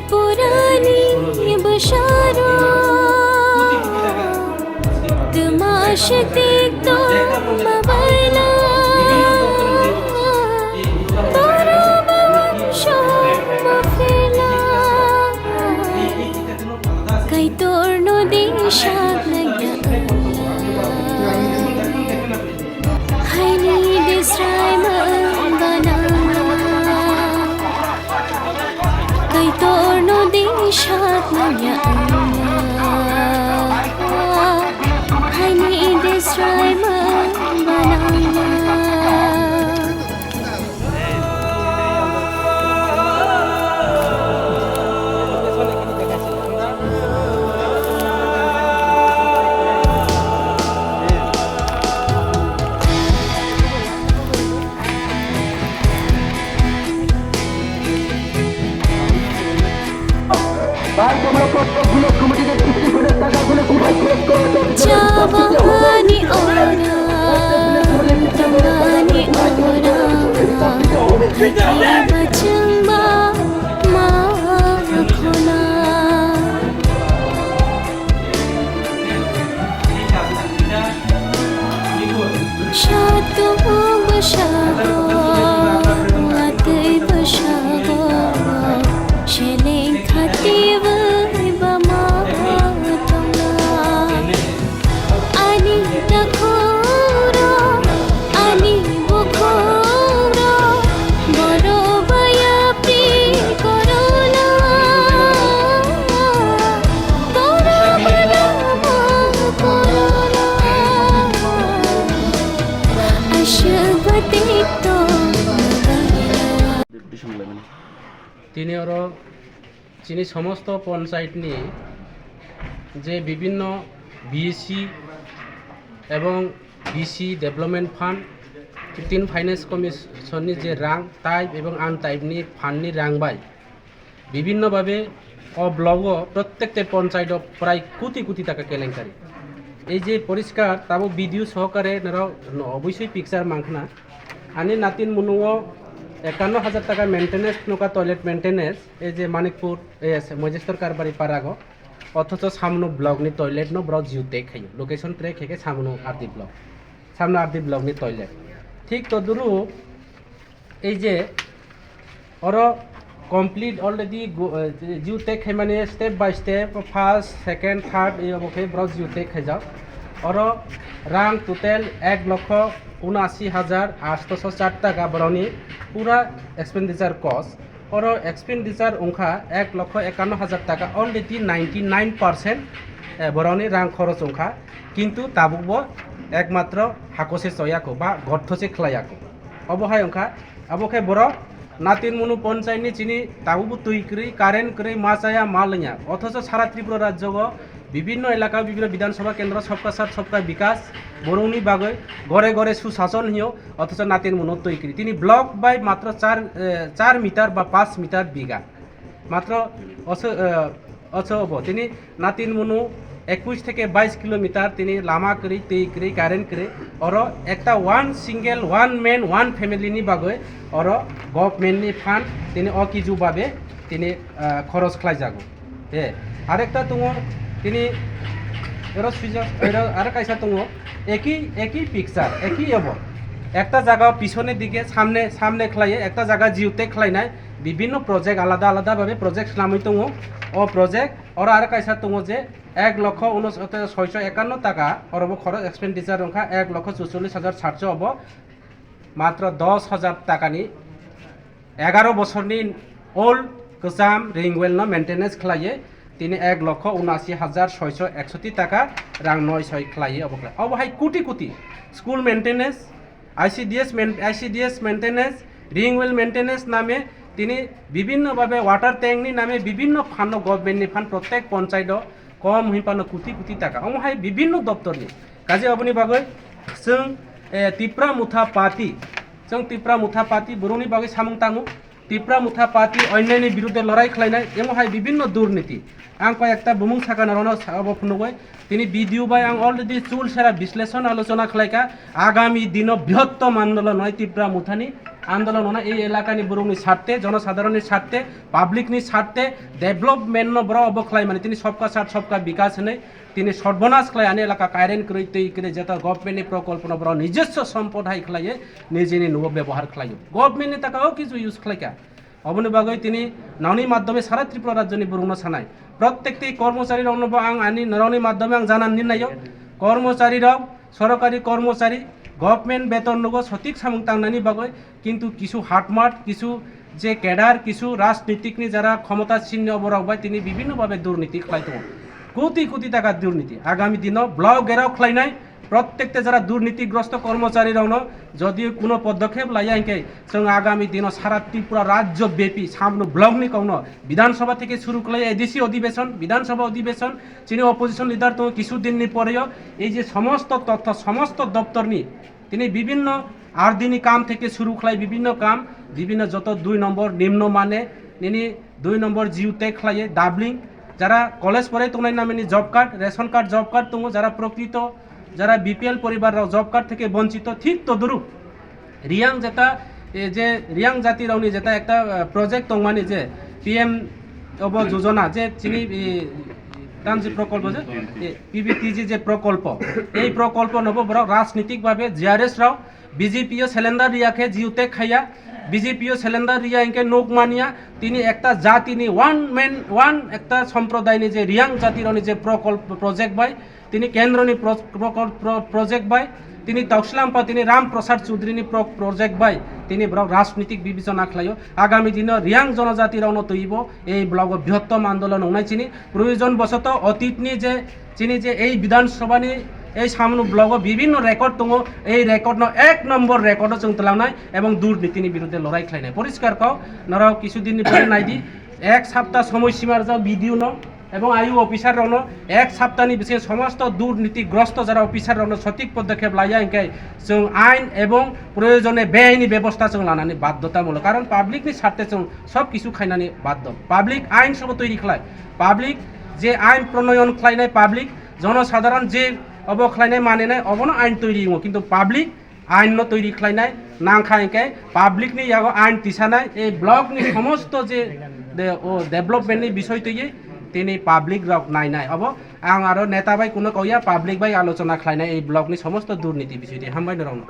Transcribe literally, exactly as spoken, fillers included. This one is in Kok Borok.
Purani basharo, tuma shakti to mabaila, toro bawang shoma phela, kaitor no ding shakna ya Allah. Haini desrai man banana, kaitor no ding shakna ya Allah. Haini desrai man banana. Jabani ora, jabani ora, bachung ba ma khona. Shatung bwshago, atwi bwshago, seleng khatiwi bama tongna. Ani takhukro, ani bukhukro, boro baya pri korona. Korona, korona. Aswk batik tongna. Tini oro chini somosto ponchayat ni je bibhinno B C ebong B C Development Fund, fifteen Finance Commission ni je rang, type ebong untype ni fund ni rang bai bibhinno bhabe o block o prottekta ponchayat o prai koti koti taka kelenkari. Ei je poriskar, tabuk video sohokare norok no obosoi picture mankha na. Ani natin munu o ekanno hajar taka maintenance nuka, toilet maintenance, ei je Manikpur, ei Mojestor Karbari parago, othocho samno block ni toilet no borok jiu tek khaio, location track khaikhe samno R D block, samno R D block ni toilet. Thik toduruk ei je oro complete already go-, eh, jiu tek khaimani step by step, first, second, third, ei obo khe borok jiu tek khaijak. Oro rang total ek lokho unasi hajar atshosho char taka borokni pura expenditure cost. Oro expenditure wngkha ek lokho ekanno hajar taka, already ninety nine percent, eh, borokni rang khoros wngkha, kintu tabukbo ekmatro hakose choyako ba gothose khwlaiyako. Obo hai wngkha, abo khe borok natin munu ponchayat ni chini tabukbo twi kwrwi, current kwrwi, ma chaya, ma lwngya. Othocho sara Tripura rajyo o bibhinno elaka, bibhinno Bidhan Sabha Kendro, Sabka Sath Sabka Bikas, borokni bagwi gore gore sushason hinyo, othocho natin munu twi kwrwi. Tini block bai matro char, eh, char meter ba panch meter biga. Matro oso, eh, oso obo. Tini natin munu ekush theke bais kilometer tini lama kwrwi, twi kwrwi, current kwrwi. Oro ekta one single, one man, one family ni bagwi oro government ni fund tini o kiju babe tini, ah, khoros khlaijago. He, arekta tongo tini ero swijak, ero aro kaisa tongo, eki, eki picture, eki obo. Ekta jaga pisone dike samne, samne khlaiye, ekta jaga jiu tek khlainai, bibhinno project alada alada babe project swnamwi tongo. O project oro aro kaisa tongo je ek lokho unos-, soisho ekanno taka, orobo khorok expenditure wngkha ek lokho chuchollis hajar satso, obo matro dos hajar takani egaro bosorni old kwcham ring well no maintenance khlaiye tini ek lokho unasi hajar soisho eksoti taka rang noi soi khlaiye obo khlai. Obo hai koti koti school maintenance, I C D S main-, I C D S maintenance, ring well maintenance name tini bibhinno bhabe water tank ni name bibhinno fund no government ni fund prottek ponchayat o kom hwnphano koti koti taka. Omo hai bibhinno doptor ni. Kaje oboni bagwi chwng, eh, Tipra Motha Party, chwng Tipra Motha Party borokni bagwi samung tango. Tipra Motha Party onnyaini birudhe lorai khlainai, emo hai bibhinno durniti. Ang koi ekta bumung sakha norokno sa-, obo phunugwi. Tini video bai ang already chul sera bisleshon alochona khlaikha. Agami dino brihottom andolon oi Tipra Mothani Andolon hwnwi ei elakani borokni sarte, jonosadharonni sarte, publicni sarte, development no borok obo khlai mani tini sobka sat sobka bikas hwnwi tini sorbonas khlai ani elaka kairen kwrwi twi kwrwi jeta government ni prokolpo no borok nijoswo sompod hai khlaiwi nijini nuo bebohar khlaio. Government ni taka o kichu use khlaika. Oboni bagwi tini noni madhyome sara Tripura rajyoni borokno sanai. Prottekti kormochari rokno bo ang ani norokni madhyome ang janan ni naio. Kormochari rok, sorokari kormochari, government beton nugo sotik samung tangnani bagwi, kintu kisu hatmat, kisu je cadre, kisu rajnitikni jara khomota sinni oborok bai tini bibhinno bhabe durniti khlai tongo. Koti koti taka durniti. Agami dino block gherao khlainai, prottekta jara durnitigrosto kormochari rokno jodi kuno podokhep laiya hinkhe chwng agami dino sara Tripura rajyo bepi samno block ni kokno Bidhan Sabha theke suru khlai A D C odhibeson, Bidhan Sabha odhibeson, chini opposition leader tongo kisu din ni poreo ei je somosto totho, somosto doptor ni tini bibhinno R D ni kam theke suru khlai bibhinno kam, bibhinno joto dui nombor nimno mane nini dui nombor jiu tag khlaiye, doubling, jara college porai tongnai namani job card, ration card, job card tongo, jara prokrito, jara B P L poribar rok job card theke bonchito, thik todrup Riang jeta, e, je Riang jati rokni jeta ekta, eh, project tongmani je P M obo jojona je chini, e, tamsi prokolpo je, e, P B T G je prokolpo, ei prokolpo nobo borok rajnitik bhabe G R S rok B J P o cylinder riya khe jiu tag khaiya, B J P o cylinder riya hinkhe nuk manya, tini ekta jatini one man, one ekta somprodayni je Riang jatirokni je prokolpo project bai, tini kendroni pro-, prokol-, pro-, project bai, tini Tausilampa tini Ram Prasad Chaudhary ni pro-, project bai, tini borok rajnitik bibechona khlaio. Agami dino Riang jonojati rokno twibo ei block o brihottom andolon wngnai chini. Proyojon bosoto otitni je chini je ei Bidhan Sabha ni ei samno block o bibhinno record tongo, ei record no ek nombor record o chwng twlangnai ebong durniti ni birudhe lorai khlainai. Poriskar kok norok kisu din ni pore naidi, ek sapta somoy sima rwjak B D O no ebong I O officer rokno ek sapta ni bisingo somosto durniti grosto jara officer rokno sotik podokhep laiya hinkhe chwng ain ebong proyojone beaini bebosta chwng lanani baddotamulok, karon public ni sarte chwng sob kisu khainani baddo. Public ain sobo toiri khlai, public je ain pronoyon khlainai, public jonosadharon je obo khlainai maninai obono ain toiri wngo, kintu public ain no toiri khlainai nangkha hinkhe public ni yago ain tisanai, ei block ni somosto je de-, o development ni bisoi twiwi tini public rok nainai. Obo ang aro neta bai kuno kauya, public bai alochona khlainai ei block ni somosto durniti bisoi twi. Hambai norokno.